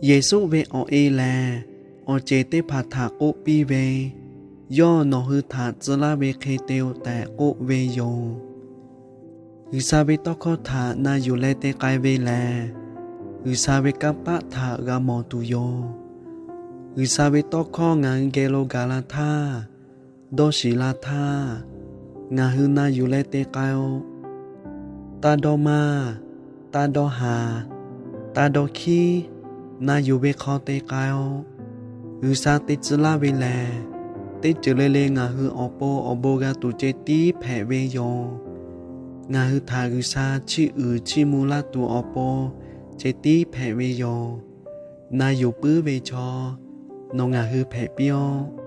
Yeˍsuˆ ve awˬ e lehˬ, awˬ ceˬ teˇ hpaˍ htaꞈ k'oˆ piˇ ve, Yawˇ nawˬ hui htaꞈ tcuh laˇ ve hk'e te-o tehꞈ k'oˆ ve yoˬ. G'uiˬsha ve tawˇ hkawˇ htaꞈ na yuˬ leh te k'ai ve lehˬ, G'uiˬsha ve kanˇ paˆ htaꞈ g'a mawˬ tuˬ yoˬ. G'uiˬsha ve tawˇ hkawˇ ngaˬ hui geh lo gaˬ la htaˇ, dawˇ shiˍ la htaˇ, ngaˬ hui na yuˬ leh te k'ai-o. Taˇ dawˇ maˇ, taˇ dawˇ haˍ, taˇ dawˇ hkiˉ, na yuˬ ve hk'aw te k'ai-o. G'uiˬsha te tcuh laˇ ve lehˬ, teˇ ceuˬ le le ngaˬ hui awˬ pon awˬ bon g'a tuˬ ceh tiˉ hpehꞈ ve yoˬ. Ngaˬ hui htaꞈ G'uiˬsha chiˇ uiˍ chiˇ mvuh laˇ tuˬ awˬ pon ceh tiˉ hpehꞈ ve yoˬ. Na yuˬ puiˉ ve chaw, nawˬ ngaˬ hui hpehꞈ piˇ-oˆ.